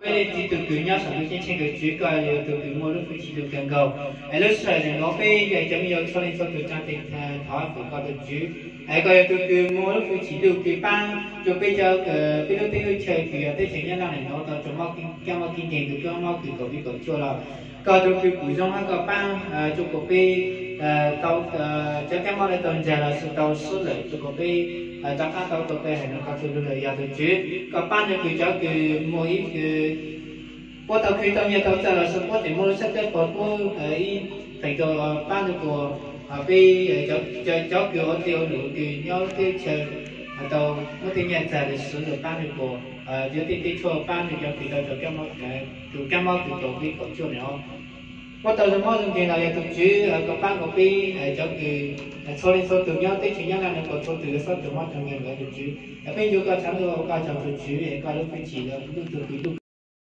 Txiv tus kws nyob saum ntuj ceeb tsheej tus Tswv, koj yog tus kws muaj lub hwj chim loj kawg nkaus. Es lub sij hawm ntawm no peb yog cov me nyuam txhua leej txhua tus tsa tes thov foom koj tus Tswv. Es koj yog tus kws muaj lub hwj chim loj kws pab rua peb cov, peb lub teb lub chaw kws yog teb chaws Nyab Laj ntawm no tau rua mob kab mob kib nkeeg kws kab mob kws kaum pib kaum cuaj los koj tus kws pum zoo hab koj pab rua kuas peb tau cov kab mob no tau ntseg los sis tau sub lawm rua kuas peb rov qab tau tau pe hawm no koj txhua lug lawm yog tus Tswv. Koj pab rua kws cov kws muaj ib kws puab tau khwv tau nyiaj tau txawj los sis puab tseem muaj lub sab teb puab ib feem tau pab rua kuas peb cov kws ua teb ua lus kws nyob teb chaws tau muab tej nyiaj txag los sis lawm pab rua kuas yuav tej teb tshuaj pab rua cov kws tau raug tus kab mob kws kaum pib kaum cuaj no. Puab tau zoo mob zoo nkeeg los yog tus Tswv, koj pab kuas peb cov kws txhua leej txhua tug nyob teb chaws Nyab Laj no kuas txhua tug yuav xob raug mob raug nkeeg los yog tus Tswv. Peb ncu koj tshav ntuj ua koj tsaug tus Tswv, koj lub hwj chim loj kws loj